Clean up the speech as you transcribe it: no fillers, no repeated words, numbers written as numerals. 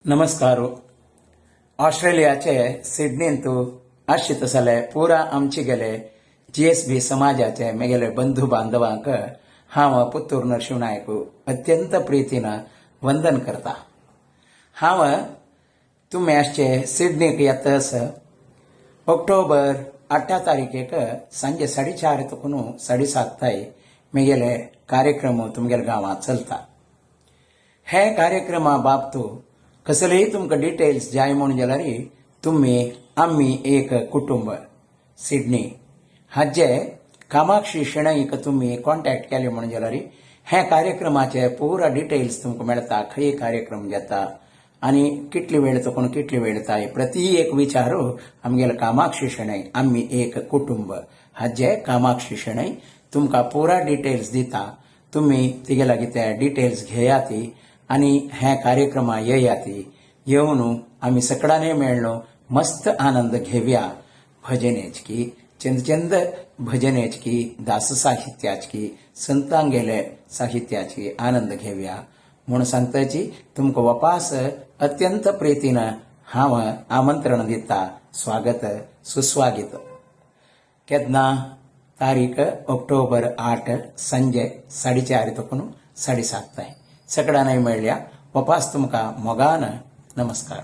नमस्कार. ऑस्ट्रेलियाचे सिडनींत आशित जाले पुरा आमचे गेले जीएसबी समाजाचे मेगेले बंधू बांधवांक हांव पुत्तूर नरशिंव नायक अत्यंत प्रितीन वंदन करता. हांव तुमी आसचे सिडनीक येतस ऑक्टोबर 8 तारीखेक सांजे 4:30 तकून 7:30 ताय मेगेले कार्यक्रम तुमगेले गांवांत चलता. हे कार्यक्रमा बाबतू कसलेय तुमकां डिटेल्स जाय म्हूण जाल्यार तुमी आमी एक कुटुंब सिडनी हाजे कामाक्षी शेणईक तुमी कॉन्टॅक्ट केले म्हूण जाल्यार हे कार्यक्रमाचे पुरा डिटेल्स तुमकां मेळटा. खंय कार्यक्रम घेता आनी कितली वेळ चुकून कितली वेळ ताय प्रति एक विचार आमगेले कामाक्षी शेणै, आमी एक कुटुंब हाजे कामाक्षी शेणै तुमकां पुरा डिटेल्स दिता. तुमी तिगे लागीं ते डिटेल्स घेयात आनी हे कार्यक्रमा येयात. येवन आमी सकडाने मेळ्ळो मस्त आनंद घेवया. भजनेचकी चंद चंद भजनेचकी, दास साहित्याची, संतांगेले साहित्याची आनंद घेवया म्हूण सांगताची तुमकां वपास अत्यंत प्रितीन हांव आमंत्रण दिता. स्वागत सुस्वागत. केन्ना तारीख? ऑक्टोबर 8, संजे 4:30 तकून 7:30 ताय. सगळ्यांना मेळ्या. वपास तुमकां मोगान नमस्कार.